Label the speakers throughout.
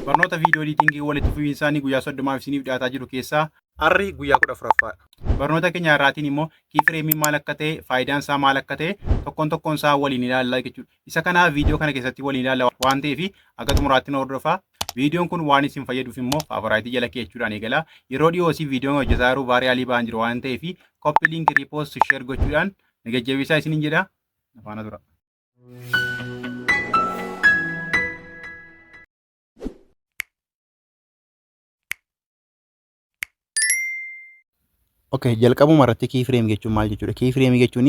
Speaker 1: Barnoota viidiyoo editingii walitti fufiinsaanii guyyaa 30f isiniif dhiyaataa jiru keessaa har'i guyyaa 14ffaadha. Barnoota keenya har'aatiin immoo keyframe maal akka ta'e, faayidaan isaa maal akka ta'e tokkoon tokkoon isaa waliin ilaalla jechuudha. Isa kana viidiyoo kana keessatti waliin ilaalla waan ta'eef akka xumuraatti nu hordofaa. Viidiyoon kun waan isin fayyaduuf immoo favorite jala keechuudhaan eegala. Yeroo dhiyoo si viidiyoon hojjetaa jiru vaariyaalii ba'an jiru waan ta'eef copy link, repost, share gochuudhaan na jajjabeessaa isiniin jedha. Na faana tura. Okay, jalqabuma irratti keyframe jechuun maal jechuudha? Keyframe jechuun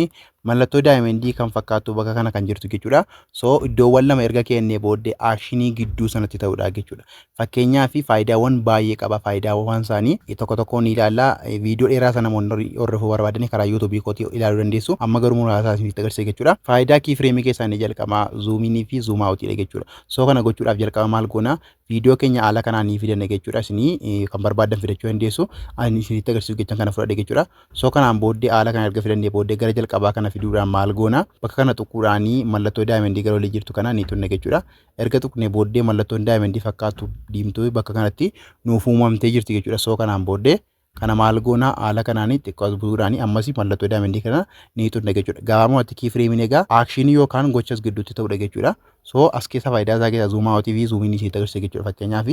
Speaker 1: mallattoo daayimendii kan fakkaattu bakka kana kan jirtu jechuudha. So iddoowwan lama erga kennee booddee actionii gidduu sanatti ta'udha jechuudha. Fakkeenyaaf faayidaawwan baay'ee qaba. Faayidaawwan isaanii tokko tokkoon ni ilaalla. Viidiyoo dheeraa sana namoonni hordofuu barbaadan karaa YouTube kootii ilaaluu dandeessu. Amma garuu muraasa isinitti agarsiisa jechuudha. Faayidaa keyframe keessaa inni jalqabaa zoom in fi zoom out dha jechuudha. So kana gochuudhaaf jalqaba maal goona? Viidiyoo keenya haala kanaan ni fidanna jechuudha. Isinii kan barbaaddan fidachuu dandeessu. Ani isinitti agarsiisuuf jechan kana fudhadhe jechuudha. So kanaan booddee haala kana erga fidannee booddee gara jalqabaa kana fiduudhaan maal goona? Bakka kana tuquudhaanii mallattoo daayimendii gara olii jirtu kana ni tuqna jechuudha. Erga tuqnee booddee mallattoon daayimendii fakkaattu diimtuu bakka kanatti nuuf uumamtee jirti jechuudha. So kanaan booddee kana maal goona? Haala kanaan xiqqoo as butuudhaan ammas mallattoo daayimendii kana ni tuqna jechuudha. Gabaabumatti keyframe egaa aakshinii yookaan gocha as gidduutti ta'udha jechuudha. So as keessa faayidaa isaa keessaa zoom out fi zoom in isinitti agarsiisa jechuudha. Fakkeenyaaf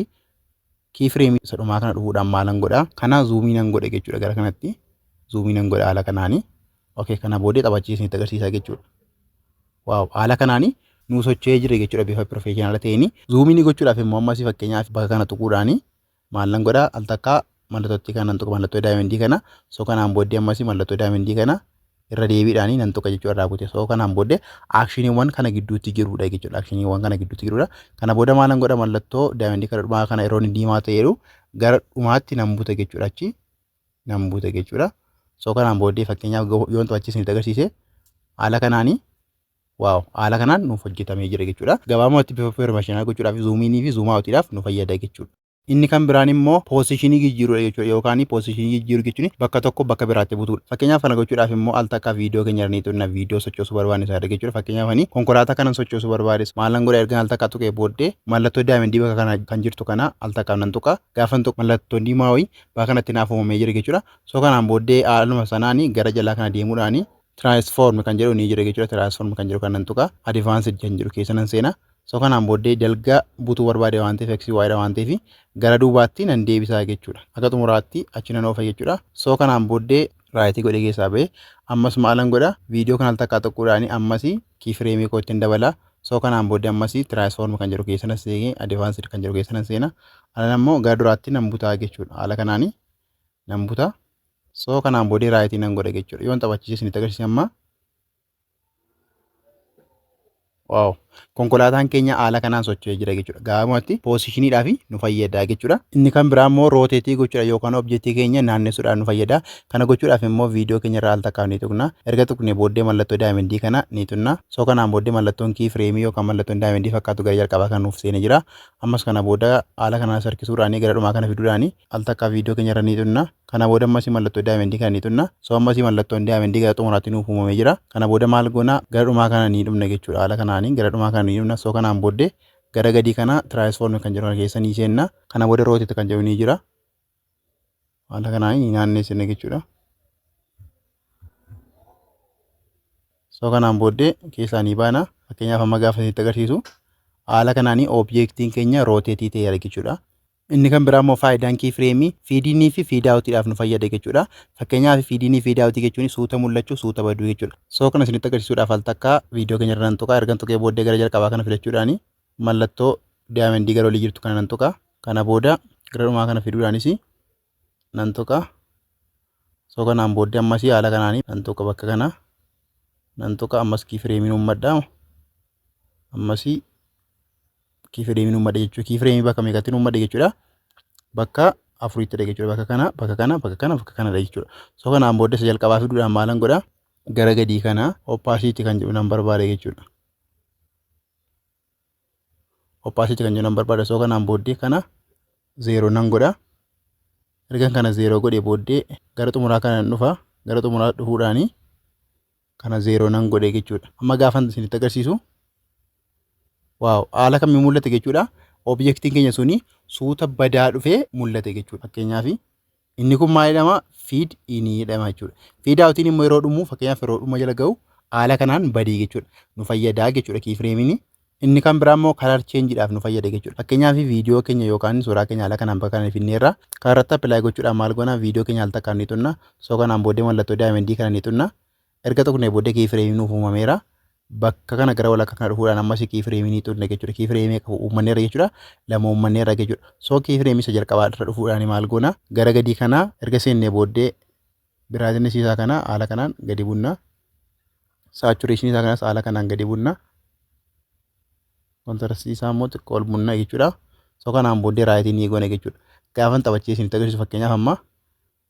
Speaker 1: keyframe isa dhumaa kana dhufuudhaan maalan godha? Kana zoom in nan godhe jechuudha gara kanatti. Zoom in nan godha haala kanaani. Okay, kana booddee taphachiisee isinitti agarsiisa jechuudha. Waaw, haala kanaani nuu socho'ee jira jechuudha bifa professional ta'een. Zoom in gochuudhaaf immoo ammas fakkeenyaaf bakka kana tuquudhaani maal nan godha? Al takkaa mallattootti kana nan tuqa, mallattoo daayimendii kana. So kanaan booddee ammas mallattoo daayimendii kana irra deebiidhaan nan tuqa jechuudha irraa kute. So kanaan booddee aakshiniiwwan kana gidduutti jirudha jechuudha. Aakshiniiwwan kana gidduutti jirudha. Kana booda maal nan godha? Mallattoo daayimendii kana dhumaa kana yeroo inni diimaa ta'eeru gara dhumaatti nan buta jechuudha. Achi nan buta jechuudha. So kanaan booddee fakkeenyaaf yoon to'achiisni isinitti agarsiise haala kanaanii waaw, haala kanaan nuuf hojjetamee jira jechuudha. Gabaabumatti bifa professional gochuudhaaf zuumiinii fi zuumaa awutiidhaaf nu fayyada jechuudha. Inni kan biraan immoo poosishinii jijjiiruudha jechuudha. Yookaan poosishinii jijjiiruu jechuun bakka tokko bakka biraatti butuudha. Fakkeenyaaf kana gochuudhaaf immoo al takka viidiyoo keenya irra ni tuqna, viidiyoo sochoosuu barbaanne sana jechuudha. Fakkeenyaaf ani konkolaataa kanan sochoosuu barbaades maalan godha? Erga al takka tuqee booddee mallattoo daayimendii bakka kana kan jirtu kana al takkaaf nan tuqa. Gaafan tuqu mallattoon diimaa wayii bakka kanatti naaf uumamee jira jechuudha. So kanaan booddee haaluma sanaani gara jalaa kana deemuudhaani transform kan jedhu ni jira jechuudha. Transform kan jedhu kan nan tuqa. Advanced kan jedhu keessa nan seena. So kanaan booddee dalga butuu barbaade waan ta'eef X Y dha waan ta'eef gara duubaatti nan deebisaa jechuudha. Akka xumuraatti achi nan oofa jechuudha. So kanaan booddee raayitii godhee keessaa ba'e ammas maalan godha? Viidiyoo kana al takkaa tuquudhaan ammas keyframe koo ittiin dabala. So kanaan booddee ammas transform kan jedhu keessa nan seenee advanced kan jedhu keessa nan seena. Alan ammoo gara duraatti nan butaa jechuudha. Haala kanaani nan buta. So kanaan booddee raayitii nan godha jechuudha. Yoon taphachiisee isinitti agarsiise amma. Waaw! Konkolaataan keenya haala kanaan socho'ee jira jechuudha. Gabaabumatti poosishiniidhaaf nu fayyada jechuudha. Inni kan biraa immoo rooteetii gochuudha yookaan objektii keenya naannessuudhaaf nu fayyada. Kana gochuudhaaf immoo viidiyoo keenya irraa al takkaaf ni tuqna. Erga tuqnee booddee mallattoo daayimendii kana ni tuqna. So kanaan booddee mallattoon kii fireemii yookaan mallattoon daayimendii fakkaatu gara jalqabaa kan nuuf seenee jira. Ammas kana booda haala kanaan as harkisuudhaan gara dhumaa kana fiduudhaan al takkaa viidiyoo keenya irra ni tuqna. Kana booda ammas mallattoo daayimendii kana ni tuqna. So ammas mallattoon daayimendii gara xumuraatti nuuf uumamee jira. Kana booda maal goona? Gara dhumaa kana ni dhumna jechuudha. Haala kanaanii gara dhumaa kana ni dhumna. So kanaan booddee gara gadii kana transform kan jedhu kana keessa ni seenna. Kana booda rotate kan jedhu ni jira. Haala kanaan ni naanneessina jechuudha. So kanaan booddee keessaa ni baana. Fakkeenyaaf amma gaafa isinitti agarsiisu haala kanaanii objektiin keenya rooteetii ta'eera jechuudha. Inni kan biraa immoo faayidaan keyframe feed-in fi feed out-dhaaf nu fayyada jechuudha. Fakkeenyaaf feed-in fi feed out jechuun suuta mul'achuu, suuta baduu jechuudha. So kana isinitti agarsiisuudhaaf al takka viidiyoo keenya irra nan tuqa. Ergan tuqee booddee gara jalqabaa kana fidachuudhaan mallattoo daayimendii gara olii jirtu kana nan tuqa. Kana booda gara dhumaa kana fiduudhaanis nan tuqa. So kanaan booddee ammas haala kanaan nan tuqa, bakka kana nan tuqa, ammas keyframe uummadha. Ammas keyframe uummadha jechuudha. Keyframe bakka meeqatti uummadha jechuudha? Bakka afurittidha jechuudha. Bakka kana, bakka kana, bakka kana, bakka kanadha jechuudha. So kanaan booddee isa jalqabaa fiduudhaan maalan godha? Gara gadii kana opacity kan jedhu nan barbaada jechuudha. Opacity kan jedhu nan barbaada. So kanaan booddee kana 0 nan godha. Ergan kana 0 godhee booddee gara xumuraa kana nan dhufa. Gara xumuraa dhufuudhaani kana 0 nan godhe jechuudha. Amma gaafan isinitti agarsiisu waaw, haala kamiin mul'ate jechuudha. Objectiin keenya suni suuta badaa dhufee mul'ate jechuudha. Fakkeenyaaf, inni kun maal jedhama? Fade in jedhama jechuudha. Fade outiin immoo yeroo dhumu, fakkeenyaaf yeroo dhuma jala ga'u, haala kanaan badii jechuudha. Nu fayyadaa jechuudha keyframeiin. Inni kan biraa immoo color changeiidhaaf nu fayyada jechuudha. Fakkeenyaaf, viidiyoo keenya yookaan suuraa keenya haala kanaan bakka kana finneerra. Kan irratti apply gochuudhaan maal goona? Viidiyoo keenya al takkaan ni xunna. So kanaan booddee mallattoo diamondii kana ni xunna. Erga tuqnee booddee keyframeii nuuf uumameera. Bakka kana gara walakkaa kana dhufuudhaan ammas keyframeii ni xunna jechuudha. Keyframeii qabu uummanneerra jechuudha. Lama uummanneerra jechuudha. So keyframeii isa jalqabaa irra dhufuudhaan maal goona? Gara gadii kana erga seennee booddee brightnessii isaa kana haala kanaan gadi bunna. Saturationii isaa kanas haala kanaan gadi bunna. Contrastii isaa immoo xiqqoo ol bunna jechuudha. So kanaan booddee rightii ni goona jechuudha. Gaafan taphachee isinitti agarsiisu, fakkeenyaaf amma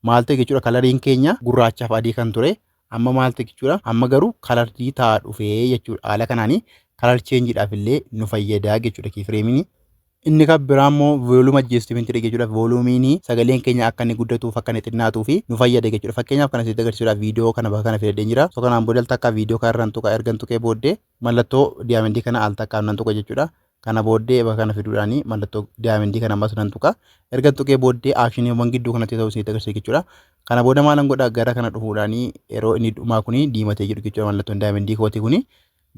Speaker 1: maal ta'e jechuudha? Coloriin keenya gurraachaaf adii kan ture amma maal ta'e jechuudha? Amma garuu colorii ta'aa dhufee jechuudha. Haala kanaanii color changeiidhaaf illee nu fayyadaa jechuudha keyframeiin. Inni kan biraa immoo volume adjustmentiidha jechuudha. Volumeiin sagaleen keenya akka inni guddatuuf, akka inni xinnaatuu fi nu fayyada jechuudha. Fakkeenyaaf, kana asitti agarsiisuudhaaf viidiyoo kana bakka kana filadheen jira. So kanaan booda al takkaa viidiyoo kana irraan tuqa. Ergan tuqee booddee mallattoo diamondii kana al takkaa nan tuqa jechuudha. Kana booddee bakka kana fiduudhaani mallattoo diamondii kana ammas nan tuqa. Erga tuqee booddee actioniiwwan gidduu kanatti ta'uu isinitti agarsiisa jechuudha. Kana booda maalan godhaa? Gara kana dhufuudhaani yeroo inni dhumaa kuni diimatee jiru jechuudha, mallattoon diamondii kootii kuni.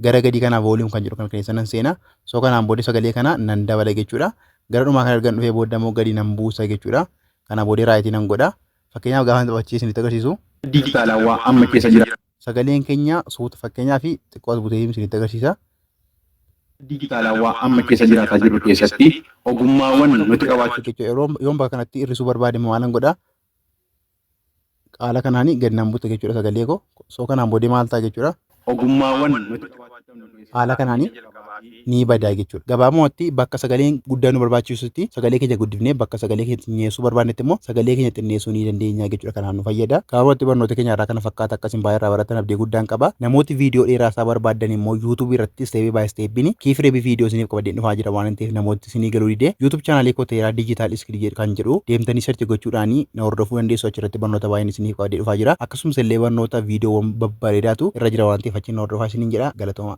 Speaker 1: Gara gadii kana volume kan jedhu kana keessa nan seena. So kanaan booddee sagalee kana nan dabala jechuudha. Gara dhumaa kana ergan dhufee booda immoo gadi nan buusa jechuudha. Kana booddee rightii nan godha. Fakkeenyaaf, gaafa taphachee isinitti agarsiisu.
Speaker 2: Dijitaalawaa amma keessa jira.
Speaker 1: Sagaleen keenya suuta, fakkeenyaaf xiqqoo as butee isinitti agarsiisa.
Speaker 2: Dijitaalawaa amma keessa jiraataa jirru keessatti ogummaawwan nuti qabaachuu
Speaker 1: Jechuudha, yeroo yoon bakka kanatti hir'isuu barbaade maalan godha? Haala kanaanii gadi nan buta jechuudha sagalee koo. So kanaan booddee maal ta'a jechuudha?
Speaker 2: Ogummaawwan nuti
Speaker 1: Haala kanaanii ni badaa jechuudha. Gabaabumatti bakka sagaleen guddaa nu barbaachisutti sagalee keenya guddifnee, bakka sagalee keenya xinneessuu barbaannetti immoo sagalee keenya xinneessuu ni dandeenya jechuudha. Kanaaf nu fayyada. Gabaabumatti barnoota keenya irraa kana fakkaata. Akkasiin baay'ee irraa baratan abdii guddaan qaba. Namooti viidiyoo dheeraa isaa barbaadan immoo YouTubeii irratti step by stepiin keyframeii viidiyoo isiniif qabadheen dhufaa jira waan ta'eef, namooti isinii galuu didee YouTube channelii koo Teeraa Digital Skill kan jedhu deemtanii search gochuudhaanii na hordofuu dandeessu. Achirratti barnoota baay'een isiniif qabadhee dhufaa jira. Akkasumas illee barnoota viidiyoowwan babbareedaatu irra jira waan ta'eef achiin na hordofaa isiniin jedha. Galatooma.